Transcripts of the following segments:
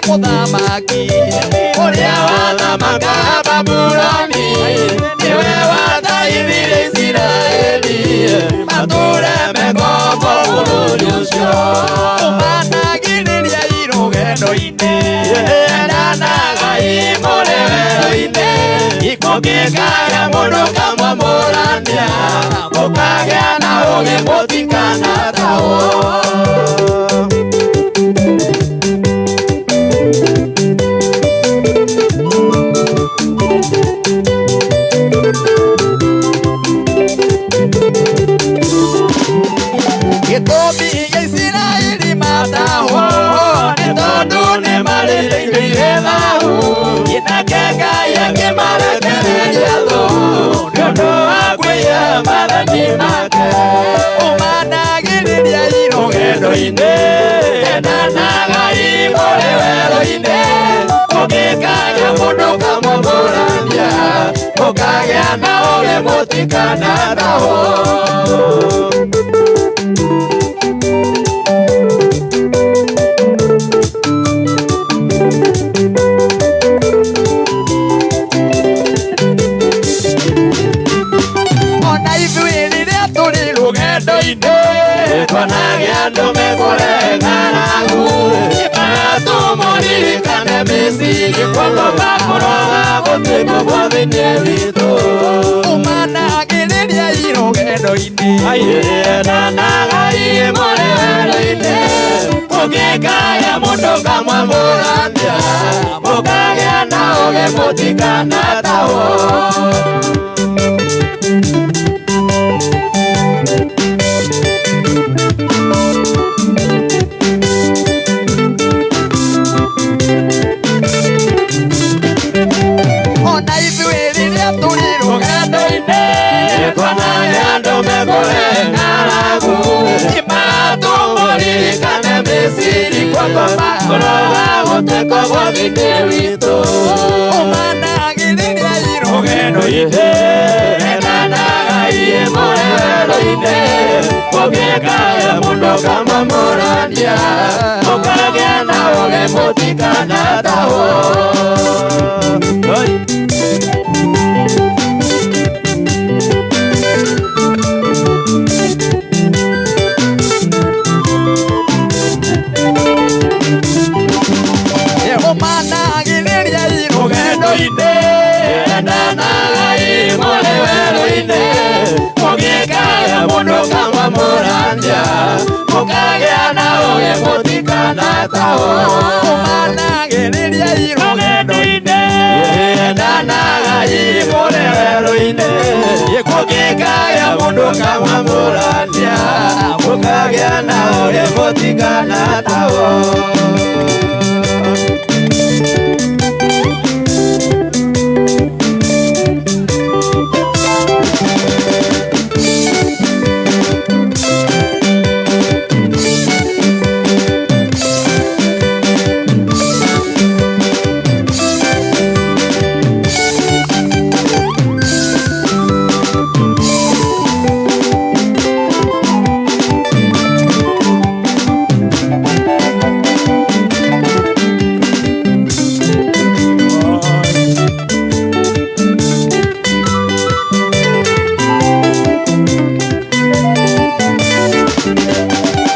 Muthamaki ũrĩa wathamaka Babuloni nĩwe wathaithire Isiraeli matũre mĩgongo bũrũri ũcio. Ũmanagĩrĩria irũgendo-inĩ, endanagai mũrĩ werũ-inĩ, mũngĩkagĩa mũndũ kamwamũrania, mũkagĩa na ũũgĩ mũtikanatahwo. Gĩtũmi gĩa Isiraeli matahwo nĩ tondũ nĩmarĩrĩire thaahu, nake Ngai akĩmarekereria thũ nĩ ũndũ wa kwĩya maathani make. Ũmanagĩrĩria rũgendo-inĩ, endanagai mũrĩ werũ-inĩ, mũngĩkagĩa mũndũ kamũmũrania, mũkagĩa na ũũgĩ mũtikanatahwo. Ona ithuĩ rĩrĩa tũrĩ rũgendo-inĩ, twanagĩa andũ mekũrehe ng'aragu, magatũmũririkane Misiri, kwamba kũroga gũtuĩka gwa thĩinĩ witũ. Ũmanagĩrĩria rũgendo-inĩ, endanagai mũrĩ werũ-inĩ, mũngĩkagĩa mũndũ kamwamũrania, mũkagĩa na ũũgĩ mũtikanatahwo. Ona ithuĩ rĩrĩa tũrĩ rũgendo-inĩ, twanagĩa andũ mekũrehe ng'aragu, magatũmũririkane Misiri, kwamba kũroga gũtuĩka gwa thĩinĩ witũ. Ũmanagĩrĩria rũgendo-inĩ, endanagai mũrĩ werũ-inĩ, mũngĩkagĩa mũndũ kamwamũrania, mũkagĩa na ũũgĩ mũtikanatahwo. Ũmanagĩrĩria rũgendo-inĩ, endanagai mũrĩ werũ-inĩ, mũngĩkagĩa mũndũ kamwamũrania, mũkagĩa na ũũgĩ mũtikanatahwo. Ũmanagĩrĩria rũgendo-inĩ, endanagai mũrĩ werũ-inĩ, mũngĩkagĩa mũndũ kamwamũrania, mũkagĩa na ũũgĩ mũtikanatahwo.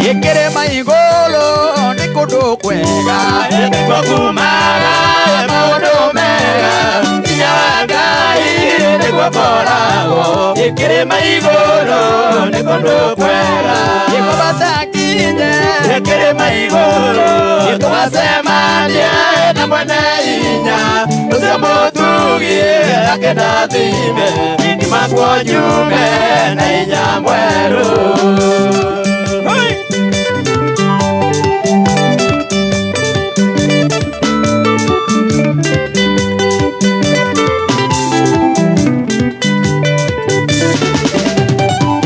Gĩkĩrĩma igũrũ nĩ kũndũ kwega, nĩkuo kumaga maũndũ mega, hinya wa Ngai nĩguo ũkoragwo. Gĩkĩrĩma igũrũ nĩ kũndũ kwega, gĩkũbatakinye gĩkĩrĩma igũrũ, gĩkũbacemania na mwene hinya, ũcio mũtugi akĩndathime, ndimakuo nyume na hinya mwerũ.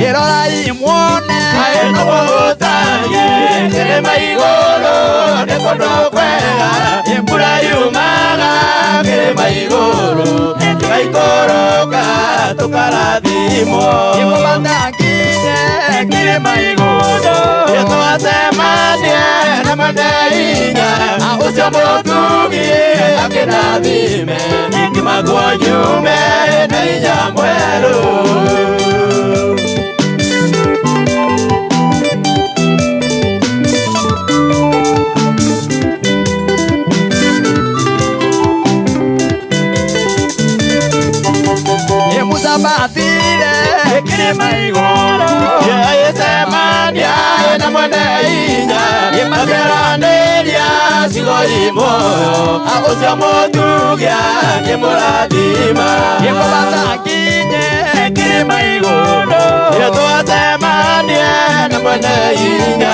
Irorai muone kĩrĩma igũrũ nĩ kũndũ kwega. kĩrĩma igũrũ tũgaikũrũka tũkarathimwo Nĩngwambata nginye kĩrĩma igũrũ Twacemania na mwene hinya ũcio mũtugi akĩrathime nĩngĩmaguo nyume na hinya mwerũ. Musabatire kĩrĩma igũrũ Agĩcemania na mwene hinya akĩaranĩria ciugo i muoyo ũcio mũtugi akĩmũrathima. Nĩngwambata nginye kĩrĩma igũrũ Twacemania na mwene hinya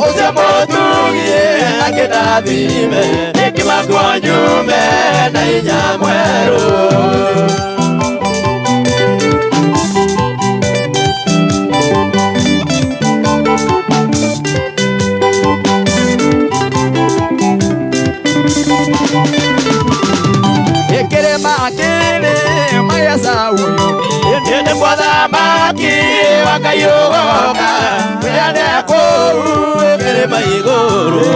ũcio mũtugi akĩrathime nĩngĩmakuo nyume na hinya mwerũ. Kĩrĩma kĩrĩma gĩa Zayuni Nĩ mũthamaki wa Ngai ũgoka wĩane kũu kĩrĩma igũrũ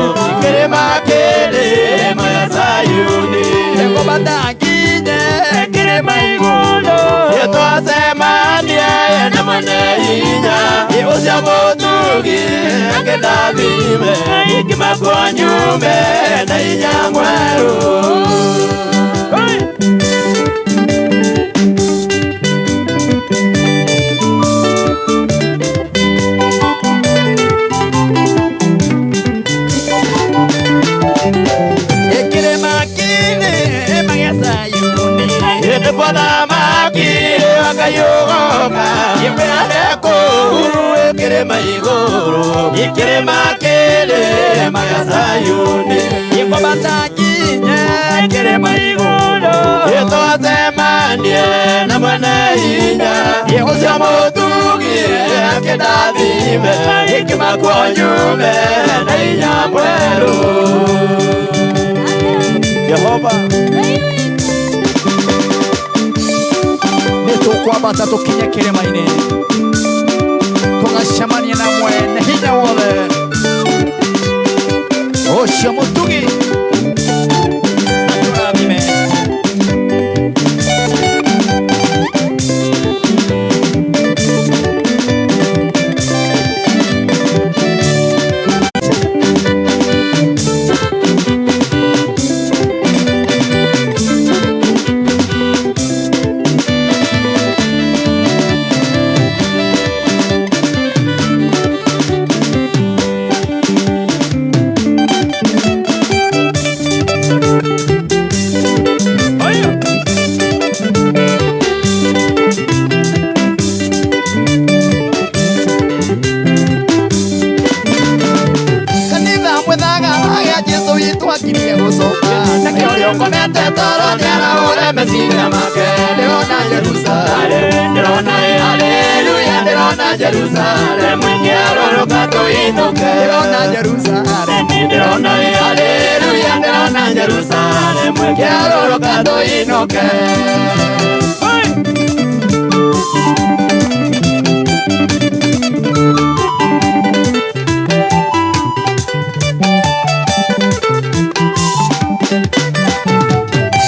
kĩrĩma kĩrĩma gĩa Zayuni. Nĩngwambata nginye kĩrĩma igũrũ Twacemania na mwene hinya ũcio mũtugi akĩrathime ingĩmakuo nyume na hinya mwerũ. Kĩrĩma kĩrĩma gĩa Zayuni Nĩ mũthamaki wa Ngai ũgoka wĩane kũu kĩrĩma igũrũ kĩrĩma kĩrĩma gĩa Zayuni. Nĩngwambata nginye kĩrĩma igũrũ Twacemania na mwene hinya ũcio mũtugi akĩndathime ingĩmakuo nyume na hinya mwerũ. Jehova nĩtũkwambata tũkinye kĩrĩma-inĩ tũgacemania na mwene hinya wothe ũcio mũtugi atũrathime. Kanitha mwethaga ya Jesũ witũ akirie gũcoka nakĩo ũrĩa ũkomete toro nĩarahũre meciria make. Ndĩrona Jerusalemu ndĩrona haleluya ndĩrona Jerusalemu ĩkĩarũrũka tũinũke. Ndĩrona Jerusalemu ndĩrona haleluya ndĩrona Jerusalemu ĩkĩarũrũka tũinũke.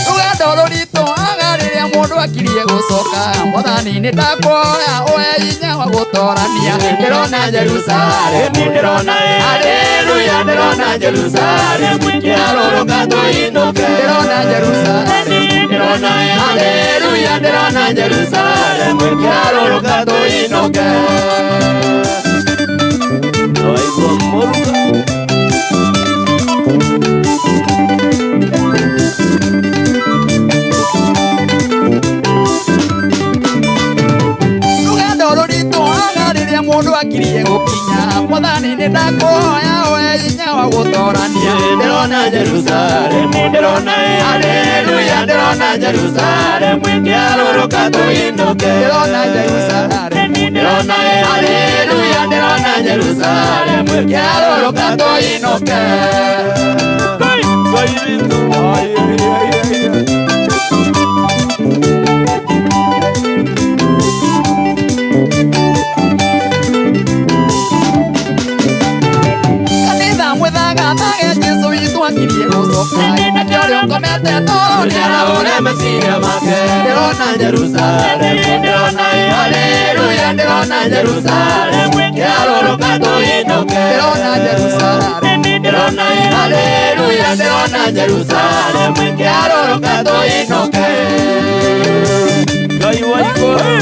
Rũgendo rũritũ aga rĩrĩa mũndũ akirie gũcoka Mwathani nĩ ndakuoya ũhe hinya wa gũtorania. Ndĩrona Jerusalemu ndĩrona haleluya ndĩrona Jerusalemu ĩkĩarũrũka tũinũke. Ndĩrona Jerusalemu ndĩrona haleluya ndĩrona Jerusalemu ĩkĩarũrũka tũinũke. Waigua mũruga Rũgendo rũritũ aga rĩrĩa mũndũ akirie gũkinya Mwathani nĩ ndakuoya ũhe hinya wa gũtorania. Ndĩrona Jerusalemu ndĩrona haleluya ndĩrona Jerusalemu ĩkĩarũrũka tũinũke. Ndĩrona Jerusalemu ndĩrona haleluya ndĩrona Jerusalemu ĩkĩarũrũka tũinũke. Ngai witũ. Ai, ai, ai, ai. akirie gũcoka Nake ũrĩa ũkomete toro nĩarahũre meciria make Ndĩrona Jerusalemu ndĩrona haleluya ndĩrona Jerusalemu kĩarũrũka tũinũke Ndĩrona Jerusalemu ndĩrona haleluya ndĩrona Jerusalemu kĩarũrũka tũinũke Ngai wa igũrũ.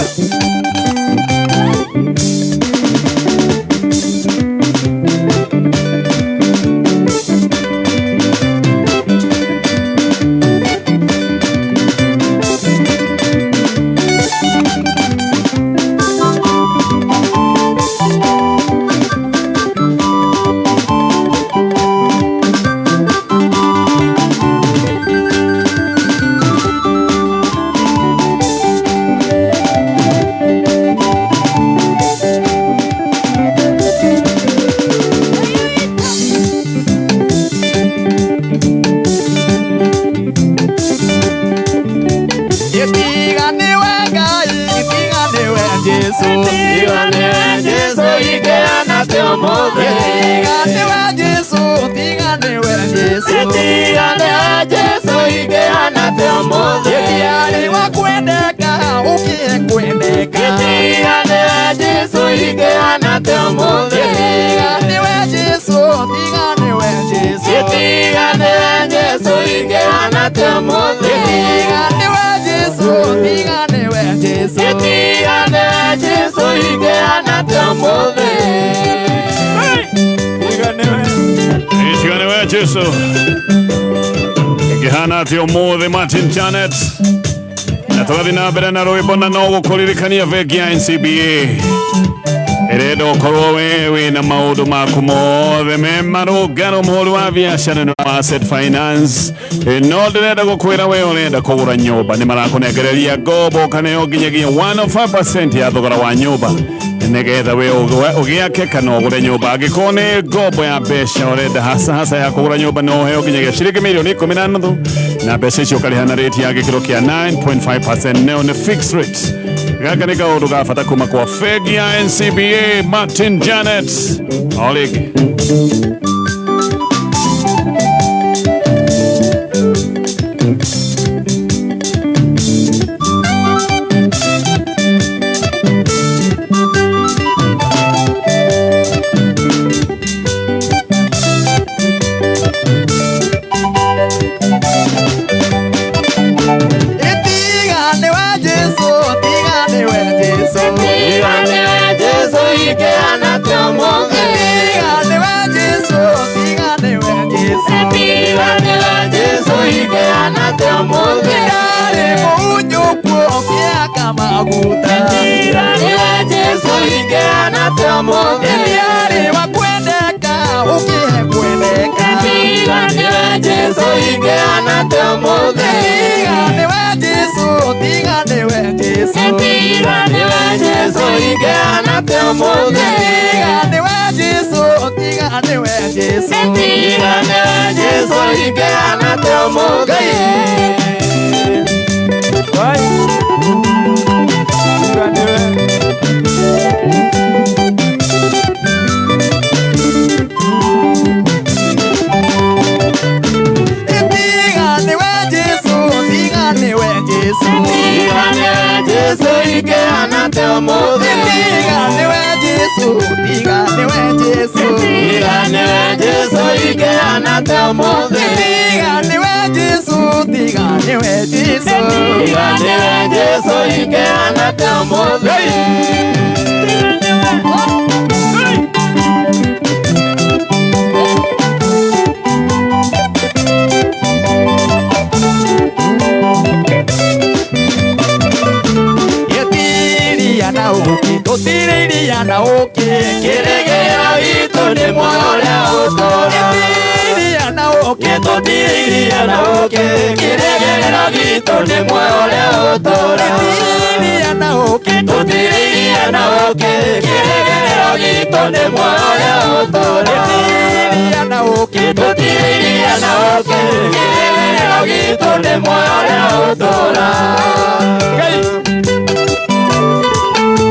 Jesu ngihana ati umuthi Martin Janet na tũrathiĩ na mbere na rwĩmbo na no gũkũririkania bengi ya NCBA ĩrenda ũkorwo we wĩna maũndũ maku mothe me marũngarũ mũhũri wa biacara na asset finance no ndĩrenda gũkwĩra we ũrenda kũgũra nyũmba nĩ marakũnengereria ngombo ũkaneo nginyagia 105% ya thogora wa nyũmba nigetha we ũgĩake kana ũgũre nyũmba angĩkorwo nĩ ngombo ya mbeca ũrenda hasa hasa ya kũgũra nyũmba no ũheo nginyagia ciringi mirioni 10.5 na mbeca icio ũkarĩha na rate ya gĩkĩro kĩa 9.5% neo nĩ fixed rate. Gaka nĩ kaũndũ ga bata kuma kwa bengi ya NCBA Martin Janet o rĩngĩ.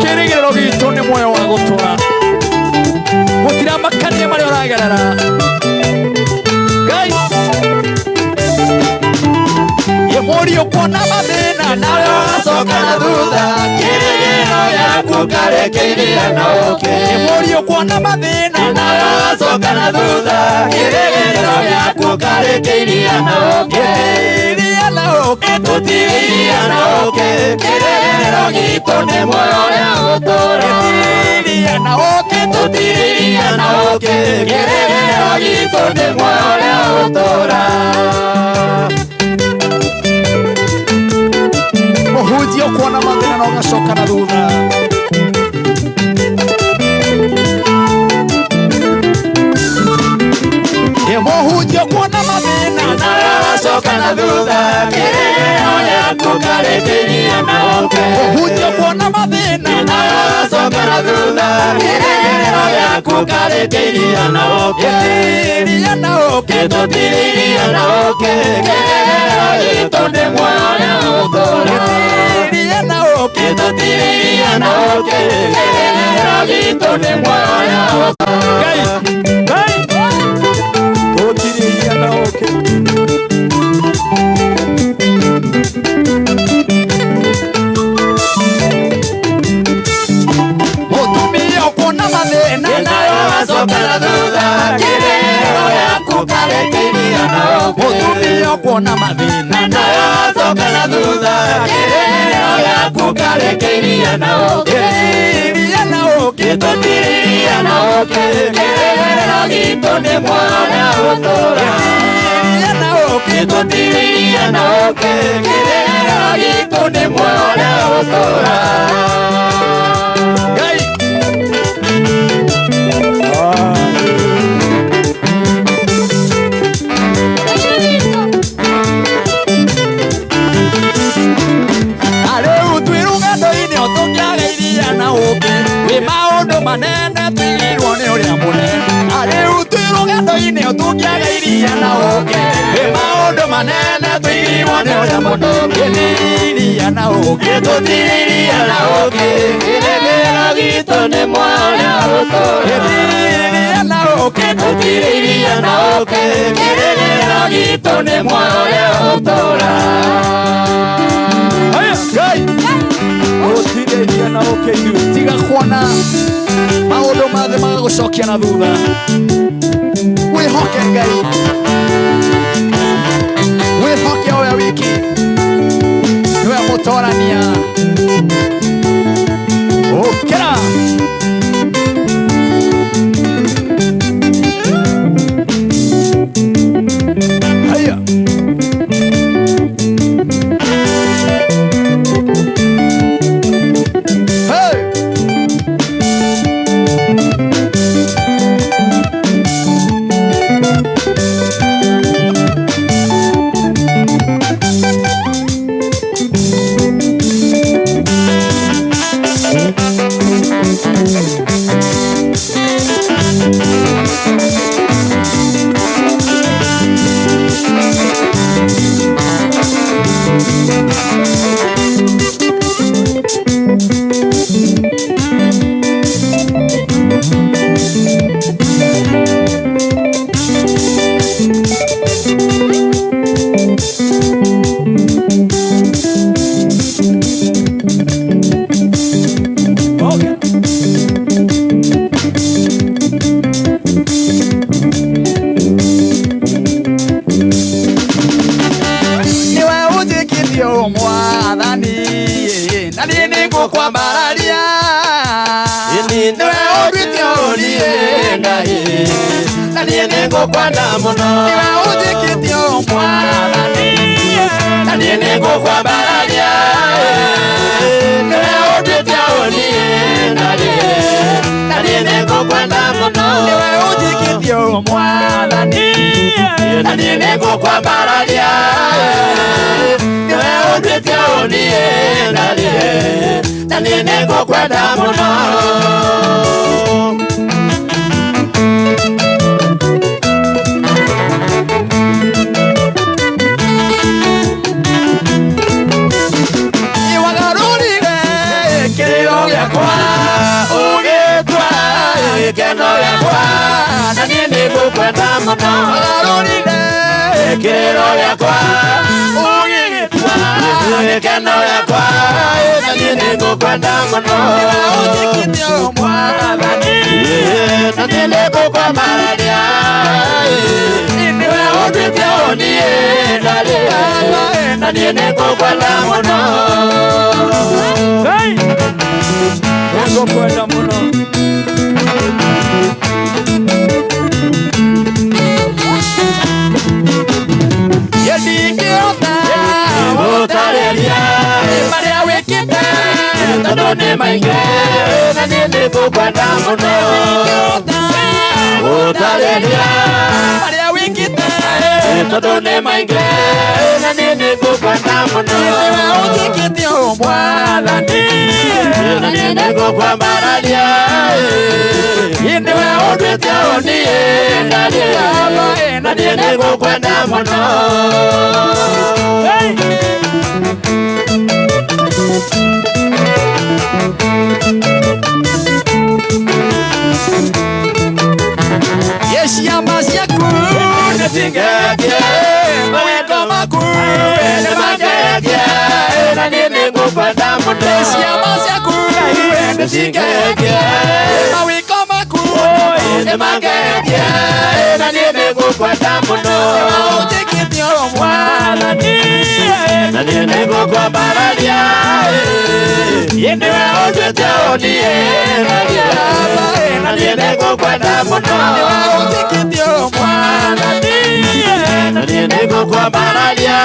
Kĩrĩgĩrĩro gitũ nĩ muoyo wa gũtũra gũtiramakania marĩa ũragerera Ngai. thutha kĩrĩgĩrĩro gĩaku karĩkĩiria na ũkĩ Mũriũ kuona mathĩna nawe wacoka na thutha kĩrĩgĩrĩro gĩaku karĩkĩiria na ũkĩ Iria na ũkĩ tũtirĩiria na ũkĩ kĩrĩgĩrĩro gitũ nĩ muoyo ũrĩa ũtũũra Iria na ũkĩ tũtirĩiria na ũkĩ kĩrĩgĩrĩro gitũ nĩ muoyo ũrĩa ũtũũra Mũhunjia kuona mathĩna na ũgacoka na thutha Mũhunjia kuona mathĩna nawe wacoka na thutha kĩrĩgĩrĩro gĩaku karĩkĩiria na ũkĩ Mũhunjia kuona mathĩna nawe wacoka na thutha kĩrĩgĩrĩro gĩaku karĩkĩiria na ũkĩ Iria na ũkĩ tũtirĩiria na ũkĩ kĩrĩgĩrĩro gitũ nĩ muoyo ũrĩa ũtũũra Iria na ũkĩ tũtirĩiria na ũkĩ kĩrĩgĩrĩro gitũ nĩ muoyo ũrĩa ũtũũra Ngai Ngai tũtirĩiria na ũkĩ Mũtumia kuona mathĩna nawe wacoka na thutha kĩrĩgĩrĩro gĩaku karĩkĩiria na ũkĩ Mũtumia kuona mathĩna nawe wacoka na thutha kĩrĩgĩrĩro gĩaku karĩkĩiria na ũkĩ Iria na ũkĩ tũtirĩiria na ũkĩ kĩrĩgĩrĩro gitũ nĩ muoyo ũrĩa ũtũũra Iria na ũkĩ tũtirĩiria na ũkĩ kĩrĩgĩrĩro gitũ nĩ muoyo ũrĩa ũtũũra Ngai Rĩu twĩ rũgendo-inĩ o tũkĩaga iria na ũkĩ Twĩ maũndũ manene twĩrĩirwo nĩ ũrĩa mũnene Rĩu twĩ rũgendo-inĩ o tũkĩaga iria na ũkĩ Twĩ maũndũ manene twĩrĩirwo nĩ ũrĩa mũnene Iria na ũkĩ tũtirĩiria na ũkĩ kĩrĩgĩrĩro gitũ nĩ muoyo ũrĩa ũtũũra Iria na ũkĩ tũtirĩiria na ũkĩ kĩrĩgĩrĩro gitũ nĩ muoyo ũrĩa ũtũũra Ngai tũtirĩiria na ũkĩ ithuĩ tiga kuona maũndũ mathĩ magagũcokia na thutha wĩhoke Ngai wĩhoke o we wiki nĩwe mũtorania ũkĩra haya hey! Niwe ũnjĩkĩtie mwathani na niĩ nĩngũkwambararia Nĩwe ũnduĩte ũniĩ Ngai na niĩ nĩngũkwenda mũno Niwe ũnjĩkĩtie mwathani na niĩ nĩngũkwambararia nĩwe ũnduĩte ũniĩ Ngai na niĩ nĩngũkwenda mũno Niwe ũnjĩkĩtie mwathani na niĩ nĩngũkwambararia nĩwe ũnduĩte ũniĩ Ngai na niĩ nĩngũkwenda mũno Wagarũrire kĩrĩro gĩakwa ũgĩtua gĩkeno gĩakwa na niĩ nĩngũkwenda mũno Wagarũrire kĩrĩro gĩakwa ũgĩgĩtua Gĩkeno gĩakwa na niĩ nĩngũkwenda mũno. Nĩwe ũnjĩkĩte ũũ Mwathani. Na niĩ nĩngũkwambararia. Nĩwe ũnduĩte ũũ niĩ ndarĩ, na niĩ nĩngũkwenda mũno. Nĩngũkwenda mũno. Ndingĩhota gũtarĩria marĩa wĩkĩte, tondũ nĩ maingĩ, na niĩ nĩngũkwenda mũno. Ndingĩhota gũtarĩria marĩa wĩkĩte, tondũ nĩ maingĩ, na niĩ nĩngũkwenda mũno. Nĩwe ũnjĩkĩte ũũ Mwathani. Na niĩ nĩngũkwambararia. Nĩwe ũnduĩte ũũ niĩ ndarĩ, na niĩ nĩngũkwenda mũno. Ciama ciaku nĩcingetie, mawĩko maku nĩmangetie, na niĩ nĩngũkwenda mũno. Ciama ciaku nĩcingetie, mawĩko maku nĩmangetie, na niĩ nĩngũkwenda mũno. Ũnjĩkĩte ũũ Mwathani. Na niĩ nĩngũkwambararia. Nĩwe ũnduĩte ũũ niĩ ndarĩ, na niĩ nĩngũkwenda mũno. Nĩwe ũnjĩkĩte ũũ Mwathani. Na niĩ nĩngũkwambararia.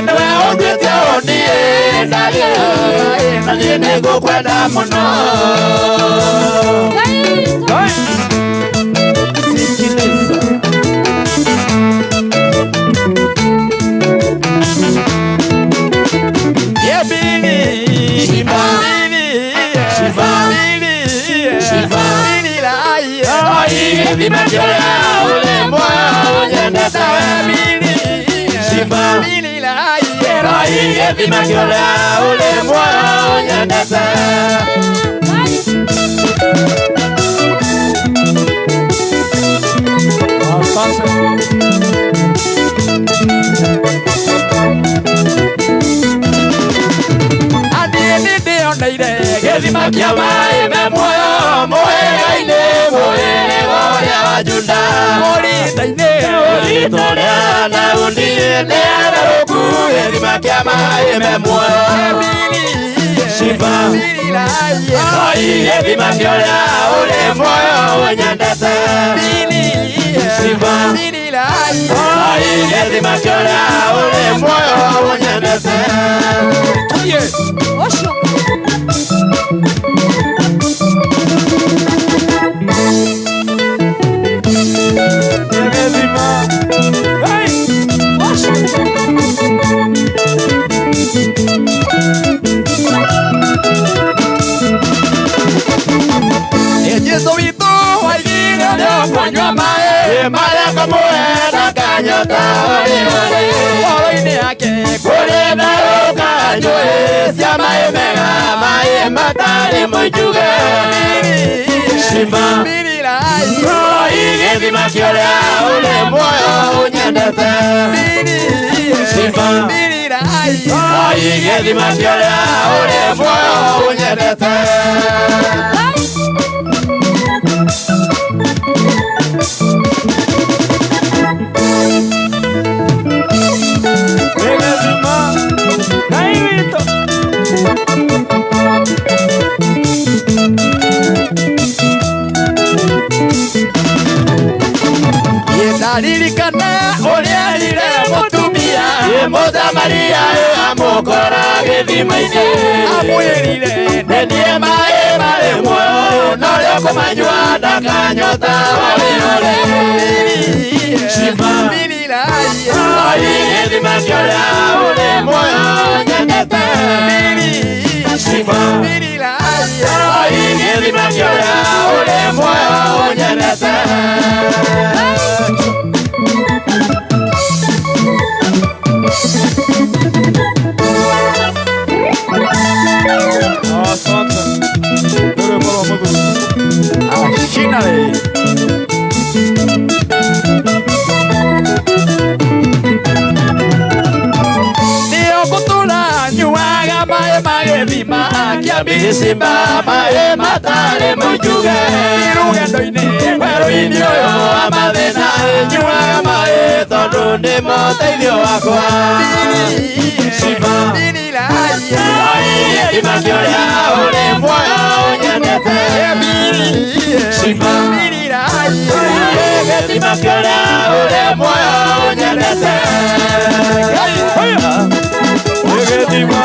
Nĩwe ũnduĩte ũũ niĩ ndarĩ, na niĩ nĩngũkwenda mũno. Sikiliza. Ye Bili, Shiba. Bili, Shiba. Bili, Shiba. Bili lai, Gĩthima kĩrĩa ũrĩ muoyo nyendete. Bili, Shiba. Bili lai, Gĩthima kĩrĩa ũrĩ muoyo nyendete. Aniĩ nĩndĩoneire Gĩthima kĩa maĩ me muoyo mũhĩrĩga-inĩ, mũhĩrĩga ũrĩa wa Juda. Mũrinda-inĩ Rĩĩtwa rĩa Daudi nĩ atherũku, gĩthima kĩa maĩ me muoyo. Bili, Shiba. Bili lai, Gĩthima kĩrĩa ũrĩ muoyo nyendete. Bili, Shiba. Bili lai, Gĩthima kĩrĩa ũrĩ muoyo nyendete. Tũthiĩ. Jesũ witũ waigire Nĩũkũnyua maĩ marĩa ngũmũhe ndakanyota ũrĩ ũrĩ. ngoro-inĩ yake Kũrĩ therũka njũĩ cia maĩ mega, maĩ matarĩ moinjuge. Shiba. Bili lai, Gĩthima kĩrĩa ũrĩ muoyo ũnyendete. Bili, Shiba. Bili lai, Gĩthima kĩrĩa ũrĩ muoyo ũnyendete. Ndaririkana ũrĩa erire mũtumia Ĩ Mũsamaria amũkora gĩthima-inĩ. Amwĩrire Nĩ niĩ maĩ marĩ muoyo, na ũrĩa ũkũmanyua ndakanyota ũrĩ ũrĩ. Shiba. Bili lai, Gĩthima kĩrĩa ũrĩ muoyo nyendete. Bili, Shiba. Bili lai, Gĩthima kĩrĩa ũrĩ muoyo nyendete. Ashinale. Simba maĩ matarĩ mũnjuge rũgendo-inĩ werũ-inĩ ũyũ wa mathĩna nyuaga maĩ tondũ nĩmo ũteithio wakwa Simba gĩthima kĩũrĩa ũrĩ muoyo ũnyendete Simba gĩthima kĩũrĩa ũrĩ muoyo ũnyendete Gĩthima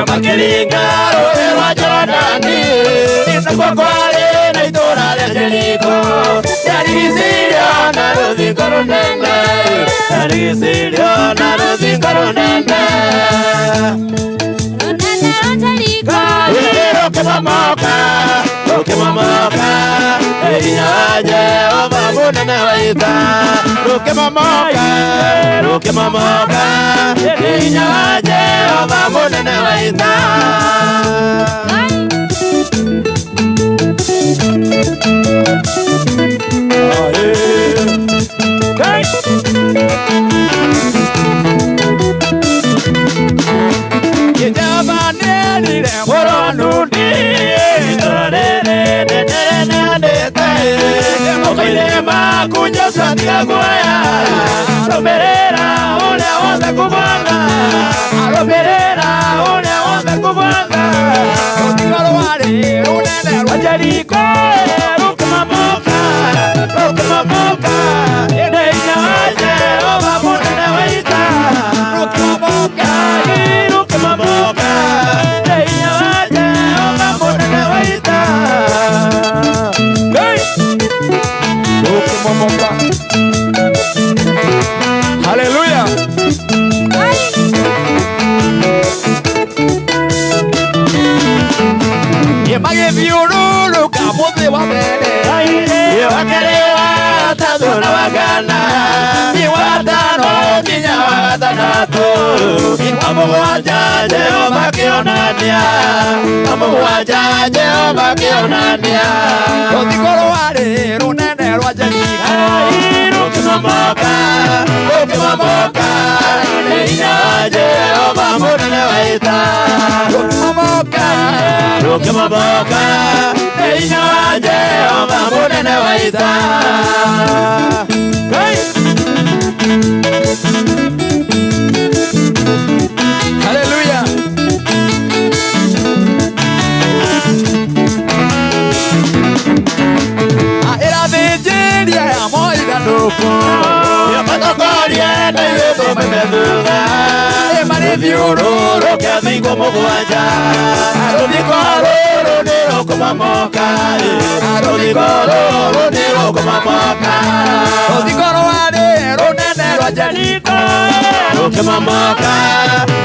Makiringa rũĩ rwa Jorodani nakuo kwarĩ na itũũra rĩa Jeriko rĩarigicĩirio na rũthingo rũnene rĩarigicĩirio na rũthingo rũnene rũnene rwa Jeriko rũkĩmomoka rũkĩmomoka hinya wa Jehova mũnene wa ita rũkĩmomoka rũkĩmomoka hinya wa Jehova mũnene wa ita Jehova nĩerire mũronu itũũra rĩrĩ nĩndĩrĩneanĩte moko-inĩ maku Joshua tiga guoya rũmĩrĩra ũrĩa wothe ngũgwatha rũmĩrĩra ũrĩa wothe ngũgwatha rũthingo rwarĩ rũnene rwa Jeriko rũkĩmomoka rũkĩmomoka nĩ hinya wa Jehova mũnene wa ita rũkĩmomoka rũkĩmomoka nĩ hinya wa Jehova mũnene wa ita rũkĩmomoka. Haleluya. Magĩthiũrũrũka mũthĩ wa mbere wa kerĩ wa gatatũ na wa kana wa gatano nginya wa gatandatũ wa mũgwanja Jehova akĩonania wa mũgwanja Jehova akĩonania rũthingo rwarĩ rũnene rwa Jeriko rũkĩmomoka rũkĩmomoka nĩ hinya wa Jehova mũnene wa ita rũkĩmomoka rũkĩmomoka nĩ hinya wa Jehova mũnene wa ita Haleluya. Ĩrathĩnjĩria ya moithandũkũ Matokorie na ithuĩ tũmaime thutha marĩthiũrũrũke thingo mũgwanja rũthingo rũrũ nĩ rũkũmomoka rũthingo rũrũ nĩ rũkũmomoka rũthingo rwarĩ rũnene rwa Jeriko rũkĩmomoka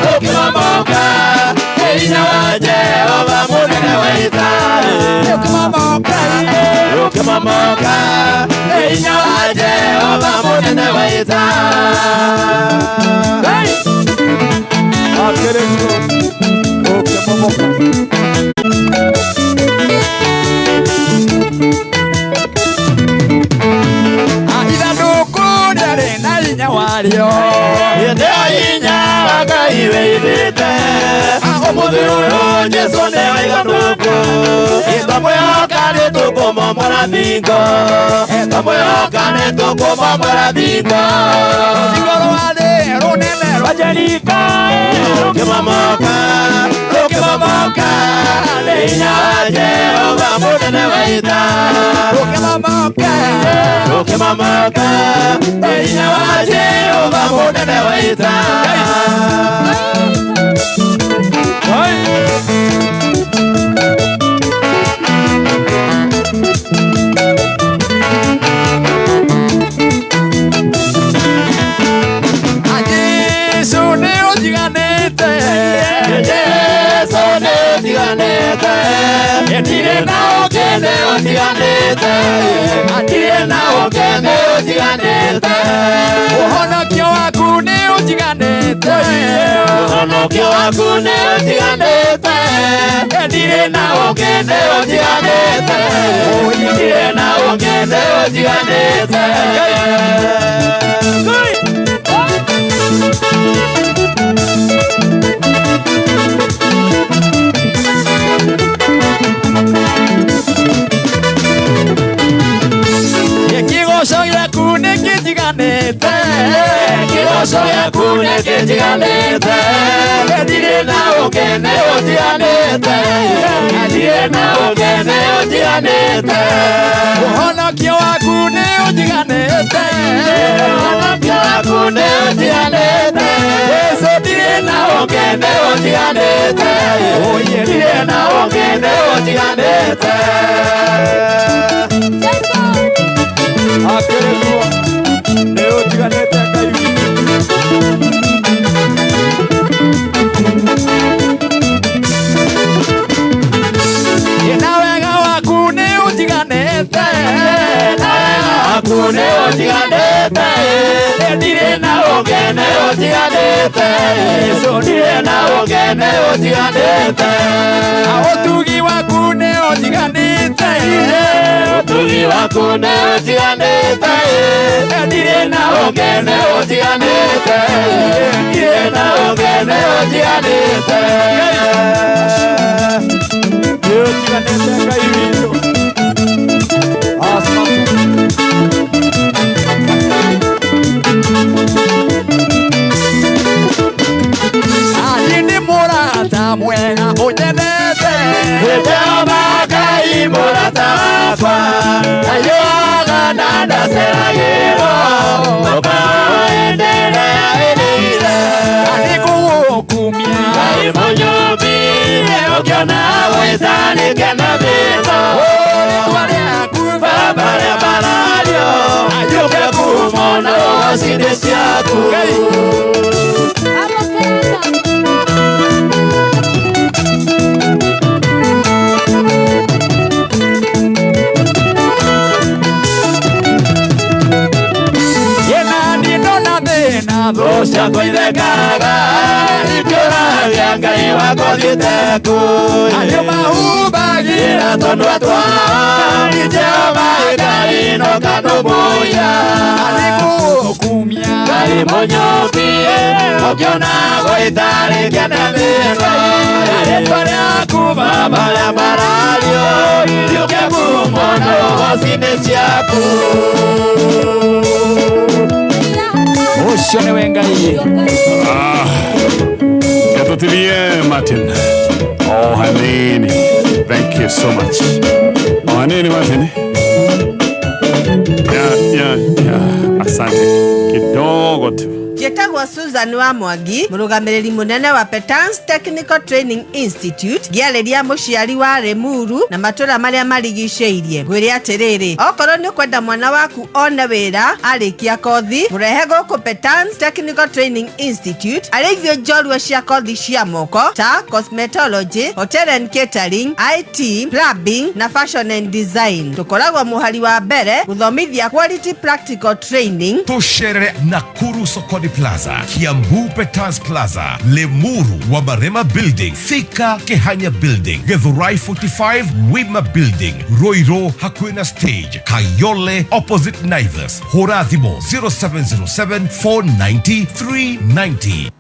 rũkĩmomoka nĩ hinya wa Jehova mũnene wa ita rũkĩmomoka rũkĩmomoka nĩ hinya wa Jehova mũnene wa ita rũkĩmomoka. Ithandũkũ rĩarĩ na hinya warĩo Hĩndĩ ĩyo hinya wa Ngai wĩithĩte ũmũthĩ ũyũ Jesũ nĩwe ithandũkũ twamwĩhoka nĩ tũkũmomora thingo twamwĩhoka nĩ tũkũmomora thingo rũthingo rwarĩ rũnene rwa Jeriko rũkĩmomoka rũkĩmomoka nĩ hinya wa Jehova mũnene wa ita rũkĩmomoka rũkĩmomoka nĩ hinya wa Jehova mũnene wa ita Jesu nĩ ũnjiganĩte ũnjiganĩte Ndirĩ na ũngĩ nĩ ũnjiganĩte Ũhonokio waku nĩ ũnjiganĩte Ũhonokio waku nĩ ũnjiganĩte Ndirĩ na ũngĩ nĩ ũnjiganĩte Ndirĩ na ũngĩ nĩ ũnjiganĩte Kĩgoco gĩaku nĩ kĩnjiganĩte Kĩgoco gĩaku nĩ kĩnjiganĩte Ndirĩ na ũngĩ nĩ ũnjiganĩte Ndirĩ na ũngĩ nĩ ũnjiganĩte Ũhonokio waku nĩ ũnjiganĩte Ũhonokio waku nĩ ũnjiganĩte Jesũ Ndirĩ na ũngĩ nĩ ũnjiganĩte Ndirĩ na ũngĩ nĩ ũnjiganĩte Akĩrĩ guo nĩ ũnjiganĩte Ngai witũ. Na wega waku nĩ ũnjiganĩte Na wega waku nĩ ũnjiganĩte Ndirĩ na ũngĩ nĩ ũnjiganĩte Jesũ Ndirĩ na ũngĩ nĩ ũnjiganĩte Na ũtugi waku nĩ ũnjiganĩte Ũtugi waku nĩ ũnjiganĩte Ndirĩ na ũngĩ nĩ ũnjiganĩte Ndirĩ na ũngĩ nĩ ũnjiganĩte Nĩ ũnjiganĩte Ngai witũ. Asante. Niĩ nĩ mũrata mwega ũnyendete Jehova Ngai mũrata wakwa Ndanyuaga na ndaceragĩrwo Ũkaenderea ĩrĩire Nĩ ngũgũkumia Ngai mũnyũmbi ũkĩona gwĩtanĩke na mĩto rĩtwa rĩaku Baba rĩa marario Yũke kumona cindĩ ciaku Ĩna niĩ ndona thĩna Thũ ciakwa ithekaga Ikĩũragia Ngai wakwa ũthiĩte kũ Andũ mahumbagĩra Ĩra tondũ atwao Jehova Ngai no kanũmbũiya Nĩ ngũgũkumia Ngai mũnyũmbi ũkĩona gwĩtarĩkia na mĩno Rĩtwa rĩaku Baba rĩa marario Yũke kumona ũgoci-inĩ ciaku Ũcio nĩwe Ngai. Gatutilie Martin. Oh, hanini. Thank you so much. Oh, hanini Martin. Yeah. Asante. Kidogo tu. Njĩtagwo Susan wa Mwangi, mũrũgamĩrĩri mũnene wa Petans Technical Training Institute, ngĩarĩria mũciari wa Limuru na matũra marĩa marigicĩirie. Ngwĩre atĩrĩrĩ, okorwo nĩ ũkwenda mwana waku one wĩra arĩkia kothi, mũrehe gũkũ Petans Technical Training Institute, arĩ ithuĩ njorua cia kothi cia moko ta cosmetology, hotel and catering, IT, plumbing na fashion and design. Tũkoragwo mũhari wa mbere gũthomithia quality practical training. Tusherere Nakuru Sokoni Plaza, Kiambu Petans Plaza, Limuru Wamarema Building, Thika Kehanya Building, Githurai 45 Wima Building, Ruiru Hakuina Stage, Kayole opposite Naivas, Hũra thimũ 0707 490 390.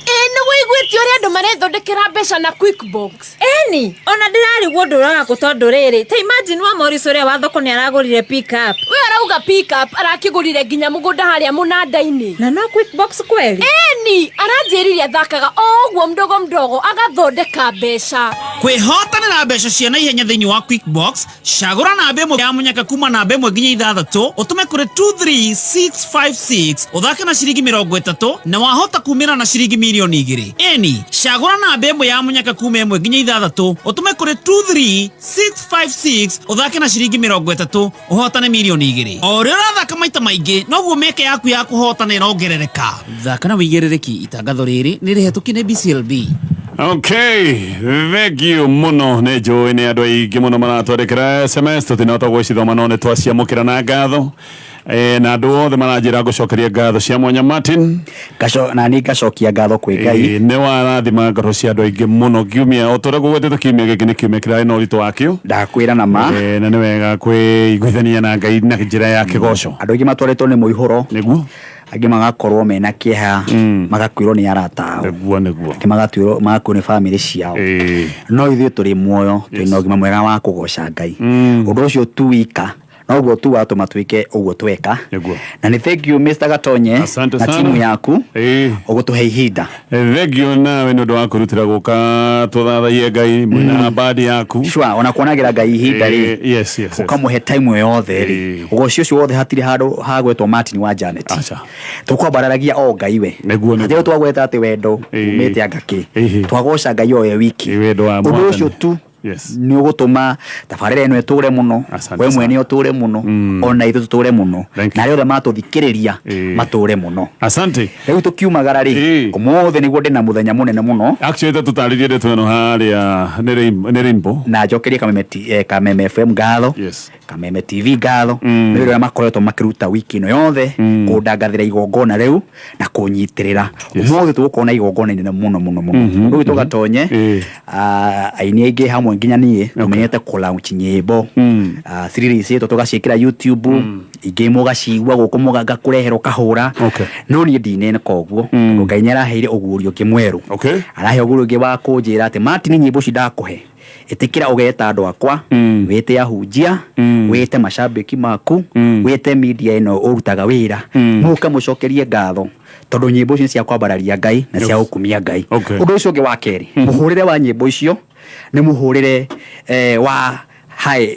Ĩ nĩ wĩiguĩte ũrĩa andũ marethondekera mbeca na Quickbox? Eni ona ndĩrarigwo ndũraga kũ tondũ rĩrĩ ta imagine wa Morris ũrĩa wa thoko nĩ aragũrire pick up. We arauga pick up arakĩgũrire nginya mũgũnda harĩa mũnanda-inĩ. Na no Quickbox kweli? Eni aranjĩrire athakaga o ũguo mdogo mdogo agathondeka mbeca. Kwĩhotanĩra mbeca cia naihenya thĩinĩ wa Quickbox, cagũra namba ĩmwe ya mũnyaka kuma namba 1 nginya 6, ũtũme kũrĩ 23656, ũthake na ciringi 30 na wahota kumĩra na ciringi 2 mirioni. Eni cagũra namba ĩmwe ya mũnyaka kuma 1 nginya 6, ũtũme kũrĩ 23656, ũthake na ciringi 30, ũhotane 2 mirioni. O ũrĩa ũrathaka maita maingĩ, noguo mĩeke yaku ya kũhotana ĩrongerereka. Thaka na wĩigĩrĩrĩki. Itangatho rĩrĩ nĩ rĩhetũkie nĩ BCLB. Okay, thank you muno nä njå nä andå aingä må no maratwandä kä ra SMS tå tinahota gwä no nä twaciamå kä ra na ngatho. Na andå othe maranjä ra ngå cokeria ngatho cia mwanya Martin. Na niĩ ngacokia ngatho kwĩ Ngai. Nä warathima ngoro cia andå aingä må no kiumia o tå rä a gå kiumia gä kä nä kiumia kä rarä na å ritå wakio. Ndakwĩra na ma. Na nä wega kwä iguithania na Ngai na njä ra ya kä goco. Andũ aingĩ matwarĩtwo nĩ mũihũro. Nĩguo. Angĩ magakorwo mena kĩeha, magakuĩrwo nĩ arata ao. Nĩguo nĩguo. Angĩ magatuĩrwo magakuĩrwo nĩ bamĩrĩ ciao. No ithuĩ tũrĩ muoyo, twĩna ũgima mwega wa kũgoca Ngai. Ũndũ ũcio tu wika noguo tu watũma twĩke ũguo tweka. Nĩguo. Na nĩ thank you Mr. Gatonye Asante na sana. timu yaku ũgũtũhe ihinda. Thank you nawe nĩ ũndũ wa kwĩrutĩra gũka tũthathaiye Ngai mwĩna bandi yaku. Sure, ona kuonagĩra Ngai ihinda rĩ. Yes, yes, yes. Ũkamũhe time yothe rĩ. Ũgoci ũcio wothe hatirĩ handũ hagwetwo Martin wa Janet. Aca. Tũkwambararagia o Ngai we. Nĩguo, nĩguo. Hatirĩ twagweta atĩ wendo umĩte anga kĩ. Twagoca Ngai o we wiki. Wendo wa Ũndũ Mwathani. ũcio tu Yes. nĩ ũgũtũma tabarĩra ĩno ĩtũre mũno, Asante we sana. mwene ũtũre mũno, ona ithuĩ tũtũre mũno, na arĩa othe matũthikĩrĩria matũre mũno. Asante. Rĩu tũkiumagara rĩ, ũmũthĩ nĩguo ndĩna mũthenya mũnene mũno. Actually tũtarĩrie ndeto ĩno harĩa nĩ Rainbow. Na njokerie Kameme Kameme FM ngatho. Yes. Kameme TV ngatho. Nĩ wĩra ũrĩa makoretwo makĩruta wiki ĩno yothe kũndangathĩra igongona rĩu na kũnyitĩrĩra. Ũmũthĩ tũgũkorwo na igongona inene mũno mũno mũno. Rĩu tũgatonye aini aingĩ hamwe nginya niĩ tũmenyete kũ launch nyĩmbo, ciririicĩtwo tũgaciĩkĩra YouTube, ingĩ mũgacigua gũkũ ngakũrehera ũkahũra. No niĩ ndineneka ũguo tondũ Ngai nĩaraheire ũguũrio ũngĩ mwerũ. Arahe ũguũrio ũngĩ wa kũnjĩra atĩ Martin, nyĩmbo ici ndakũhe, ĩtĩkĩra ũgeta andũ akwa, wĩte ahunjia, wĩte macambĩki maku, wĩte media ĩno ũrutaga wĩra, mũke mũcokerie ngatho tondũ nyĩmbo icio nĩ cia kwambararia Ngai na cia gũkumia Ngai. Ũndũ ũcio ũngĩ wa kerĩ, mũhũrĩre wa nyĩmbo icio nĩ mũhũrĩre wa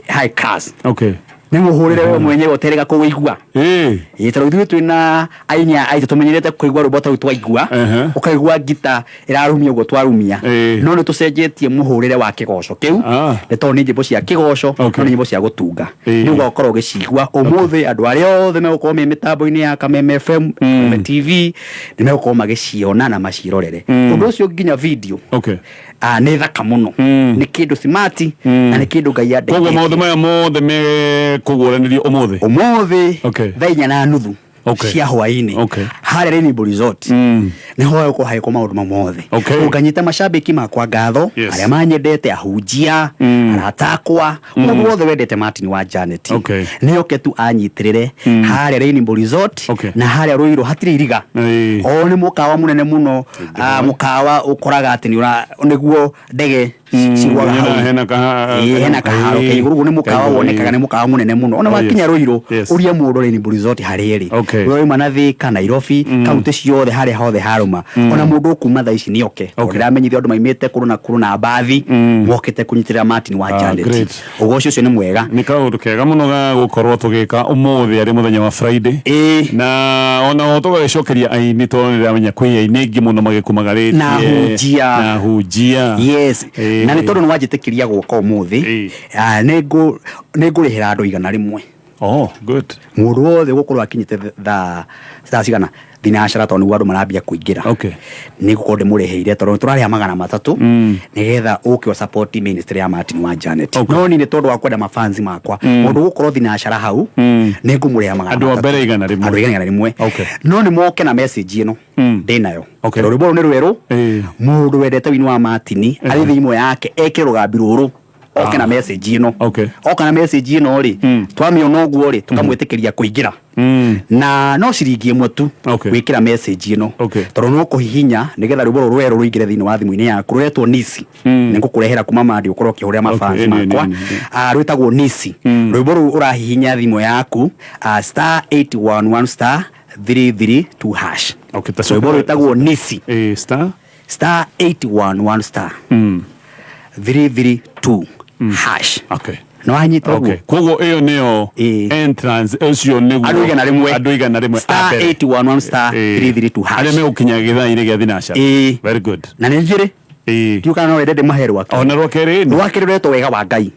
high class. Nĩ mũhũrĩre we mwenyewe ũterega kũwĩigua. Ĩĩ, tondũ ithuĩ twĩna aini aitũ tũmenyerete kũigua rwĩmbo ta rũu twaigua, ũkaigua ngita ĩrarumia ũguo twarumia. No nĩ tũcenjetie mũhũrĩre wa kĩgoco kĩu, nĩ tondũ nĩ nyĩmbo cia kĩgoco, no nĩ nyĩmbo cia gũtunga. Nĩ ũgakorwo ũgĩcigua ũmũthĩ andũ arĩa othe megũkorwo me mĩtambo-inĩ ya Kameme FM, Kameme TV, nĩ megũkorwo magĩciona na macirorere. Ũndũ ũcio nginya video. Nĩ thaka mũno. Nĩ kĩndũ smart na nĩ kĩndũ Ngai Koguo andeithĩtie. maũndũ maya mothe mekũguũranĩrio ũmũthĩ. Ũmũthĩ thaa 4:30 cia hwaĩ-inĩ harĩa Rainbow Resort nĩho hegũkorwo hagĩkwo maũndũ mau mothe. Ũnganyita macambĩki makwa ngatho, arĩa manyendete, ahunjia, arata akwa, mũndũ wothe wendete Martin wa Janet nĩoke tu anyitĩrĩre harĩa Rainbow Resort na harĩa Ruiru hatirĩ iriga. O nĩ mũkawa mũnene mũno, mũkawa ũkoraga atĩ nĩguo ndege cigwaga hau. Hena Ĩĩ, hena kaharo ke igũrũ, ũguo nĩ mũkawa wonekaga nĩ mũkawa mũnene mũno. Ona wakinya Ruiru, ũrie mũndũ Rainbow Resort harĩa ĩrĩ. Ũrĩa wauma na Thika, Nairobi, kaunti ciothe harĩa hothe harũma. Ona mũndũ ũkuma thaa ici nĩoke. Tondũ ndĩramenyithia andũ maimĩte kũndũ na kũndũ na mbathi, mokĩte kũnyitĩrĩra Martin wa Janet. Great. Ũguo ũcio nĩ mwega. Nĩ kaũndũ kega mũno ga gũkorwo tũgĩka ũmũthĩ arĩ mũthenya wa Friday. Na ona o tũgagĩcokeria aini tondũ nĩndĩramenya kwĩ aini aingĩ mũno magĩkumagarĩtie. Na ahunjia. Na ahunjia. Yes. Na nĩ tondũ nĩ wanjĩtĩkĩria gũka ũmũthĩ, nĩ ngũrĩhĩra andũ 100. Oh, good. Mũndũ wothe ũgũkorwo akinyĩte thaa cigana thinacara tondũ nĩguo andũ marambia kũingĩra. Nĩ ngũkorwo ndĩmũrĩhĩire tondũ tũrarĩha 300 nĩgetha ũke ũ support ministry ya Martin wa Janet. No niĩ nĩ tondũ wa kwenda mafansi makwa, mũndũ ũgũkorwo thinacara hau nĩ ngũmũrĩha magana Andũ a matatũ. mbere 100. Andũ 100. No nĩ moke na message ĩno ndĩnayo. Tondũ rwĩmbo rũu nĩ rwerũ, mũndũ wendete wini wa Martin arĩ thimũ yake ekĩre rũgambi rũrũ oke na message ĩno. Oka na message ĩno rĩ, twamĩona ũguo rĩ, tũkamwĩtĩkĩria kũingĩra. Na no ciringi 1 tu gwĩkĩra message ĩno. Tondũ no kũhihinya nĩgetha rwĩmbo rũrũ rwerũ rũingĩre thĩinĩ wa thimũ-inĩ yaku, rũretwo Nisi. Nĩ ngũkũrehera kuma mandi ũkorwo ũkĩhũrĩra mafans makwa. Rwĩtagwo Nisi. Rwĩmbo rũu ũrahihinya thimũ yaku, star 811 star 332 hash. Rwĩmbo rwĩtagwo Nisi. Star? Star 811 star 332 hash. No wanyita ũguo. Koguo ĩyo nĩyo entrance ũcio nĩguo Andũ 100. Andũ 100 Star 811 star 332 hash. Arĩa megũkinya gĩthaa-inĩ gĩa thinacara. Very good. Na nĩ njĩrĩ. Ndiũ kana no wende ndĩmahe rwake. Ona rwa kerĩ. Rwa kerĩ rwetwo wega wa Ngai.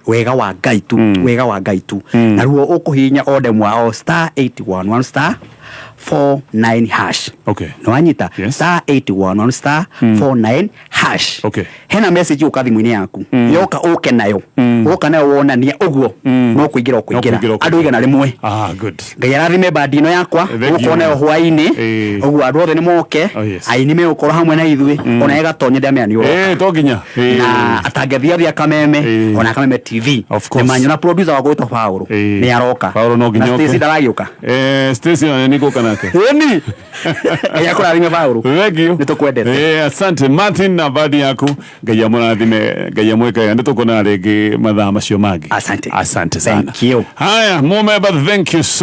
Wega wa Ngai tu. Wega wa Ngai tu. Naruo ũkũhihinya o ndemwa o star 811 star 49 hash. Nĩwanyita? Star 811 star 49 hash. Hena message ũka thimũ-inĩ yaku, yoka ũke nayo, ũka nayo wonania ũguo no kũingĩra ũkũingĩra. Kũingĩra. Andũ 100. Ah, good. Ngai arathime bandi ĩno yakwa. Thank you. Gũkorwo nayo hwaĩ-inĩ ũguo, andũ othe nĩ moke. Aini megũkorwo hamwe na ithuĩ, ona ĩgatonye ndamenya nĩ ũroka. Eh, to nginya. Na atangĩthiathia Kameme, ona Kameme TV nĩmanyona producer wakwa wĩtwo Paũlũ nĩ aroka. Paũlũ no nginya Na Stacy oke. ndaragĩũka. Eh, Stacy ona nĩ ngũka nake. Ĩni, Ngai akũrathime, Paũlũ. Thank you. Nĩ tũkwendete. Eh, asante Martin na bandi yaku. Ngai amũrathime, Ngai amwĩke wega. Nĩ tũkuonana rĩngĩ mathaa macio mangĩ. Asante. Asante sana. Thank you. Haya, Mumeba, thank you so